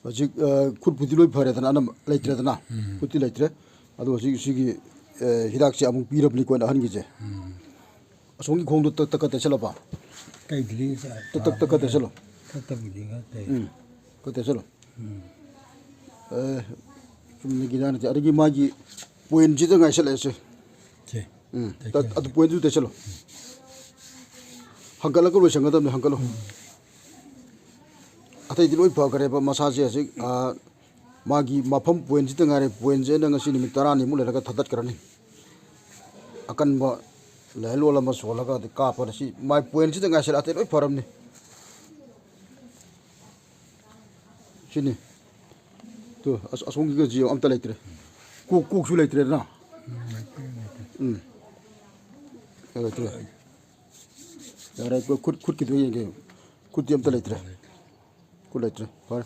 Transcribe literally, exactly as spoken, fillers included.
ꯍꯧꯖꯤꯛ, ꯑ, ꯈꯨꯠꯄꯨꯗꯤ ꯂꯣꯏ ꯐꯔꯦꯗꯅ, ꯑꯅꯝꯕ ꯂꯩꯇ꯭ꯔꯦꯗꯅ꯫ ꯎꯝ꯫ ꯈꯨꯠꯇꯤ ꯂꯩꯇ꯭ꯔꯦ꯫ ꯑꯗꯣ ꯍꯧꯖꯤꯛ ꯁꯤꯒꯤ, ꯑ, ꯍꯤꯗꯥꯛꯁꯦ ꯑꯃꯨꯛ ꯄꯤꯔꯕꯅꯤꯀꯣ ꯑꯩꯅ ꯑꯍꯟꯒꯤꯁꯦ꯫ ꯎꯝ꯫ ꯑꯁꯣꯝꯒꯤ ꯈꯣꯡꯗꯣ ꯇꯛ-, ꯇꯛꯀ ꯇꯩꯁꯜꯂꯕ? ꯇꯩꯗ꯭ꯔꯤ, ꯇꯛ-, ꯇꯛ-, ꯇꯛꯀ ꯇꯩꯁꯜꯂꯣ꯫ ꯇꯛꯇꯕꯨꯗꯤ ꯈꯔ ꯇꯩ꯫ ꯎꯝ꯫ ꯈꯔ ꯇꯩꯁꯜꯂꯣ꯫ ꯎꯝ꯫ ꯑꯦ, ꯆꯨꯝꯅꯒꯤ ꯍꯤꯗꯥꯛ ꯅꯠꯇꯦ꯫ ꯑꯗꯒꯤ ꯃꯥꯒꯤ ꯄꯣꯏꯟꯁꯤꯗ ꯉꯥꯏꯁꯜꯂꯛꯑꯦꯁꯦ꯫ ꯁꯦ꯫ ꯎꯝ꯫ ꯇꯩ-, ꯇꯠ-, ꯑꯗꯨ ꯄꯣꯏꯟꯗꯨ ꯇꯩꯁꯜꯂꯣ꯫ ꯍꯪꯒꯠꯂꯒ ꯂꯣꯏꯁꯟꯒꯗꯕꯅꯤ, ꯍꯪꯒꯠꯂꯣ꯫ ꯎꯝ꯫ ꯑꯇꯩꯗꯤ ꯂꯣꯏ ꯐꯈ꯭ꯔꯦꯕ, ꯃꯁꯥꯁꯦ ꯍꯧꯖꯤꯛ, ꯑꯥ, ꯃꯥꯒꯤ ꯃꯐꯝ ꯄꯣꯏꯟꯁꯤꯗ ꯉꯥꯏꯔꯦ꯫ ꯄꯣꯏꯟꯁꯦ ꯑꯩꯅ ꯉꯁꯤ ꯅꯨꯃꯤꯠ ꯇꯔꯥꯅꯤꯃꯨꯛ ꯂꯩꯔꯒ ꯊꯥꯗꯠꯈ꯭ꯔꯅꯤ꯫ ꯑꯀꯟꯕ ꯂꯥꯏꯂꯣꯟ ꯑꯃ ꯁꯣꯜꯂꯒ ꯑꯗꯩ ꯀꯥꯞꯄꯗ ꯁꯤ ꯃꯥꯏ ꯄꯣꯏꯟꯁꯤꯗ ꯉꯥꯏꯁꯜꯂꯦ, ꯑꯇꯩ ꯂꯣꯏ ꯐꯔꯝꯅꯤ꯫ ꯁꯤꯅꯤ꯫ ꯇꯨ, ꯑꯁ-, ꯑꯁꯣꯝꯒꯤꯒ ꯖꯤꯑꯣ ꯑꯝꯇ ꯂꯩꯇ꯭ꯔꯦ꯫ ꯀꯣꯛ, ꯀꯣꯛꯁꯨ ꯂꯩꯇ꯭ꯔꯦꯗꯅ꯫ ꯎꯝ, ꯂꯩꯇ꯭ꯔꯦ, ꯂꯩꯇ꯭ꯔꯦ꯫ ꯎꯝ꯫ ꯂꯩꯇ꯭ꯔꯦ꯫ ꯌꯥꯔꯦ, ꯈꯨꯠ, ꯈꯨꯠꯀꯤꯗꯣ ꯌꯦꯡꯒꯦ꯫ ꯈꯨꯠꯇꯤ ꯑꯝꯇ ꯂꯩꯇ꯭ꯔꯦ꯫ ꯈꯨꯠ ꯂꯩꯇ꯭ꯔꯦ꯫ ꯐꯔꯦ꯫